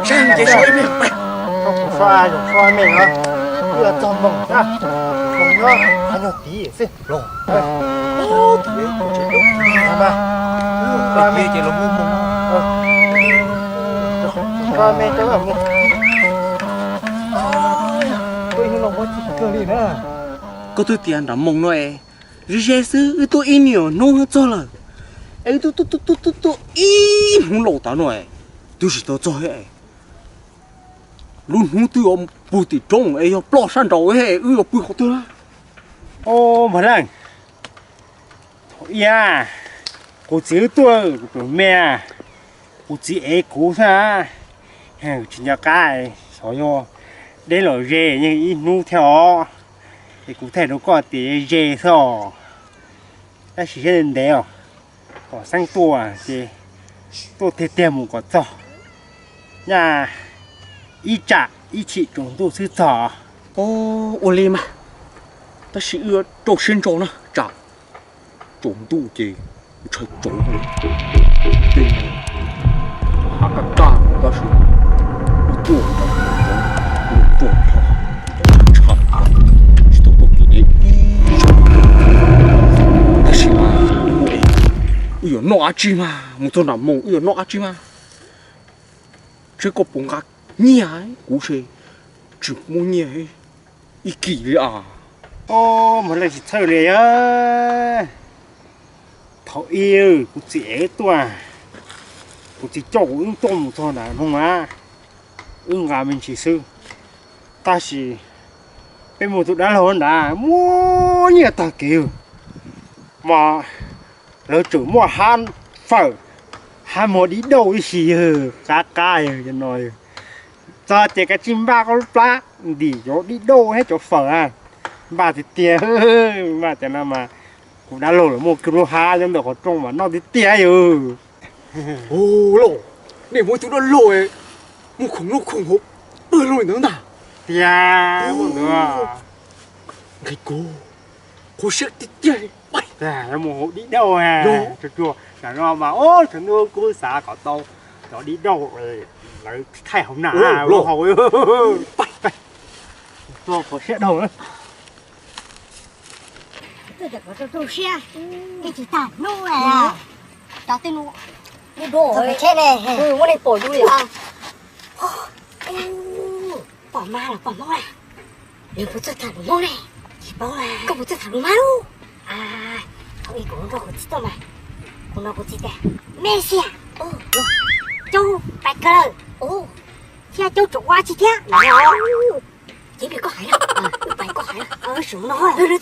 Sab ces suav ib me, suav ib me no, wb txog moos na, moos nyob qhov nyuag tid xwb los. Ces los mus moos, suav me rau wb mus. Tuaj ib hnub no muab txi kawg li na. Koj twb tias nram moos no es ze ze xwb, wb tuaj ib nyuag hnub txog lawm, es wb tuaj tuaj tuaj tuaj tuaj ib hnub laus tas no es twb tsis tau txog. Lub hnub twb yuav puag tim roob es yog ploj sab nraud es wb yuav pw qhov twg na? Au, Npawg Leej, thaum ub kuv txiv wb tuaj kuv pem me, kuv txiv ev kuv xwb, tsis nco qab, xyov yog deb los ze yeej ib hnub thiab os, es kuv thaij rau koj tias ze xwb os. Tab sis siab ntev os, kom xeeb tuaj ces tuaj tiag tiag mus kom txog, nyaj ib tsam ib chim tsaus ntuj xwb txog. Ua li mas, tab sis wb rau siab ntso na, tsam tsaus ntuj ces ntshai tsauv, hav kaj kaj tab sis wb tuaj mus rau ntawd, mus rau ntawd, tshaj tsis tau tuaj kev deb ib zaug. Tab sis mas wb yuav noj dab tsi mas, mus txog nram moos wb yuav noj dab tsi mas? Seb koj puas nqa nyiaj, kuv ces tsis muaj nyiaj ib kis li as. Au, mas leej tsis txhawj li. Thaum ub kuv txiv ev tuaj, kuv txiv coj kuv wb tuaj mus txog nram moos na, wb nqa me ntsis xwb. Tab sis peb mus tus dab laug nrad muaj nyiaj tag kev, mas lawv tseem muaj hab fawm, hab muag dib dauj ib si yawg, qab qab yawg cov no. Txog ces kav tsij npaj koj lub plab ntim cov dib dauj thiab cov fawm a, npaj tiag tiag. Npaj cov no mas kuv dab laug lawv muaj kiag lub hab nyob ntawm qhov rooj mas noj tiag tiag yawg. Ua lauj, nej muaj ib tug dab laug muaj khoom noj khoom haus pawg lug li ntawd ntag. Tiag, muaj ntawd. Nqhis kub, qhuav siab tiag tiag li. Mus haus dib dauj, tsuag tsuag, tam no mas tshav ntuj kub xav kom tau cov dib dauj lawv thaij hauv na, haus. Tuaj qhuav siab dhau. Twb tsis tag hnub, cov twb nub, nub dua tsheb ne, muab nej pom yus li. Pom mab los pom hmoob na? Nws puas txawj tham lus hmoob ne? Tsis paub. Koj puas txawj tham lus mab lub? Thaum ub kuv nrog kuv txiv tuaj mas, kuv nrog kuv txiv tias, me xiam, caub pais kawg lawm, thiab caub tseem ua tsi thiab. Ces koj hais, wb pais koj hais, nws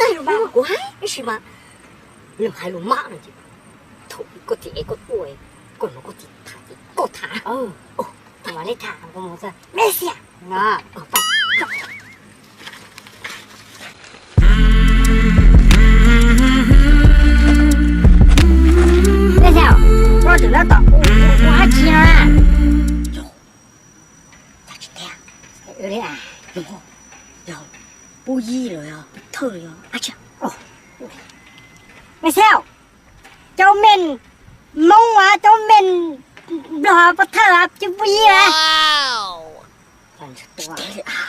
txawj lus mab kuv hais tab sis mas nws hais lus mab no ces thaum koj txiv ev koj tuaj, koj nrog koj txiv tham ces koj tham. Tham mas nej tham, me xiam. Peb xyaum, koj tseem tab tom ua dab tsi no na? Yog, yog tsis tiag, yog pub yib los yog pub thawj los yog dab tsi? Me xyaum, cov me Hmoob as, cov me Nplog pub thawj as, cov pub yib as. Tsis tiag li as.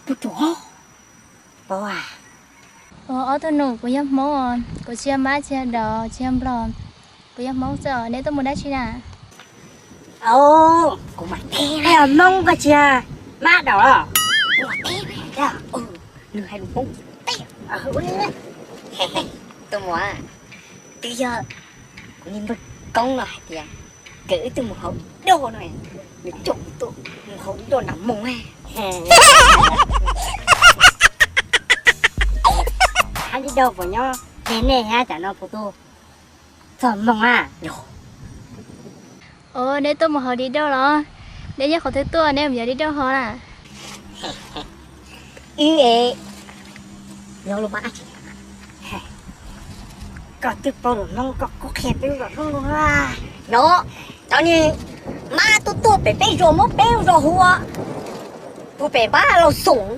Pub rau, paub as. Ua ob tug nus, kuv yog Hmoob, kuv tsis yog Mab, tsis yog Dov, tsis yog Nplog, kuv yog Hmoob xwb os. Neb tuaj mus dab tsi na? Kuv mas teb, Hmoob koj tsis yog Mab Dov los? Kuv mas teb, nws hais lus Hmoob teb. Tuaj mus, twb yog kuv niag npawg Koob no hais tias kom wb tuaj mus haus dib doj no, nws coj kuv tuaj mus haus dib doj nram Moos. Hab dib doj puas nyob, ces nej hab tam no kuv tuaj txog Moos a. Os, neb tuaj mus haus dib doj los? Neb nyob qhov twg tuaj neb mus yos dib doj ho na? Wb nyob lub pab dab tsi? Koj twb paub lus Hmoob koj kuj qhia peb lub zos Hmoob no. No, cov niag Mab tuaj tuaj pem peb zos muab peb lub zos hu ua pug pem pab Lauj Xoom.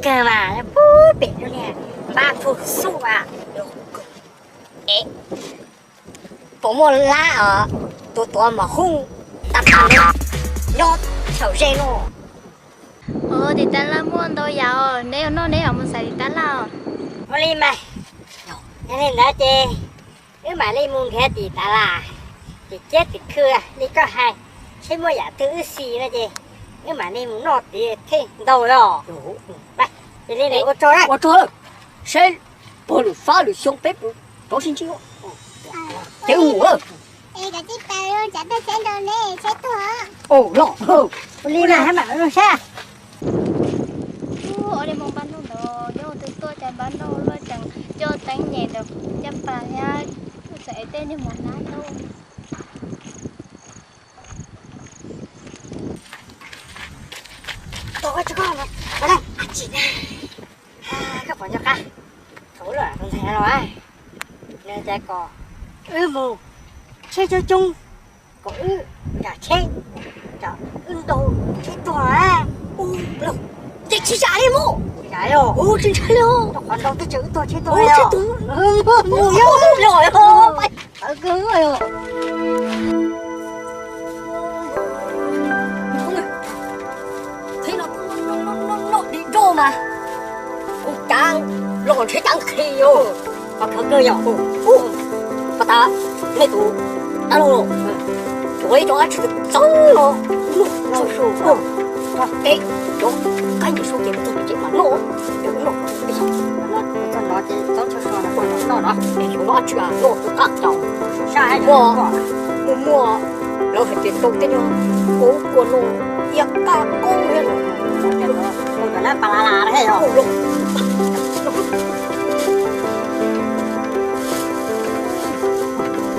Kawg mas pug pem lub niag Mab Pug Xuj a. Puas muaj lab os, tus tuav mos huj tag tag nyob thaum ze no? Os, tim tab laj muaj ntau yam os, neb yuav noj neb ho mus xaiv tim tab laj os. Ua li mas, yog li ntawd ces wb mam li mus nrhiav tim tab laj, tim ciab tim khw li koj hais, seb muaj yam twg wb xis no ces wb mam li mus noj tid thiaj ntau os. Ces li ntawd ua tsaug, ua tsaug, seb puag lwm fab lwm xyoo peb puas rov sib ntsib. Ces wb mus lawm. Los, ua li mas hab mam sab. Ua li moos npab noj ntawd, nyob ua twg tuaj cas npab noj luaj tseem coj teeb nyem ntawm caj pas thiab, txawm es tej niag mos nab ntau. Koj tsis koj, koj pom nco qab thaum ub lawm tus ntxhais no los, nws tias kom wb mus tsheb coob coob, kom wb nram tsheb, kom wb ntaus tsheb tuag. Ces tsis zam li mus, tsis ntshai li, qhov ntau twb tseem wb tuag tsheb tuag. Tawv kawg. Thaum no noj dib doj mas kuv cav los ntshe cav nqhis os. Mas kawg kawg yog, pas tas nej tus dab laug los, tsuav ib co dab tsi txawv no, es cov qaib ntawm su ces txog ces mam noj, noj, txog no ces txhob noj no, es yuav noj dab tsi noj tus qab caum. Muaj, muaj, muaj lawv hais tias tau tej nyuag kauv kua no iab qab qub thiab.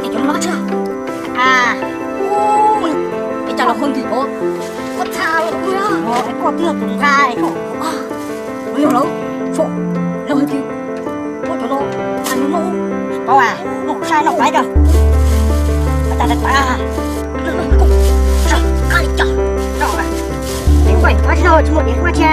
Es cov no dab tsi? Ua cas los hau ntim ko, koj txha los kuj yog koj twb yog tus nqa. Los yog lawv, lawv hais tias muab cov no, noj, noj saib noj paib kawg. Ua cas tawv tawv, qab li cas, noj, tsis muaj diav huab tsi.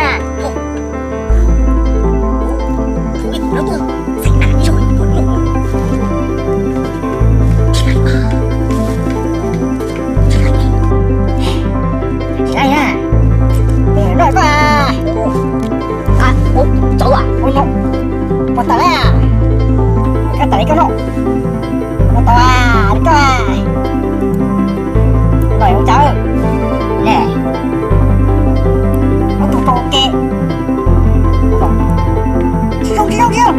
Tsis laij na, noj koj. Txawv as, ua no, puas tawm li, koj tawm li koj noj. Puas tau li koj. Lawm ua cas ne, ob tug tau ke, tsis zoo tsis zoo tsis zoo.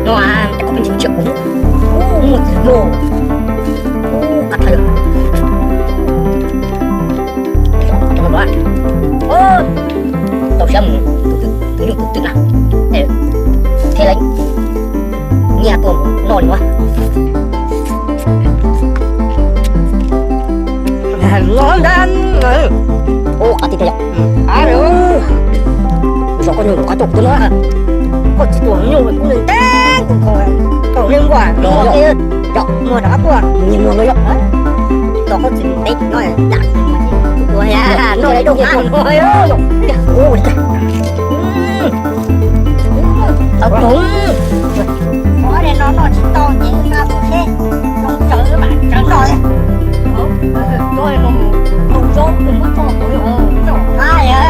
No, cov phooj ywg, kuv muaj txiv hluas, kuv qab thawj. Tau siab mus, tus nyuj tus twm na, thiaj li nyiaj tuaj noj li ua. Ua qab tij yom. Zos koj nyuj qab tuaj kuv no, koj tsis tuaj nyuj kuv ntev kuv kho tau li nkuaj los yom. Muag rov qab tuaj, nyiag muag no yom. Tos koj txiv mus teb no, ua no li rau qab no. Tau roog. Ob daim no noj tsis tau ces wb nqa mus seb zoo tsawv mam tsawv noj. Cov no Tsob twg muab tso kuv, tso qab yog.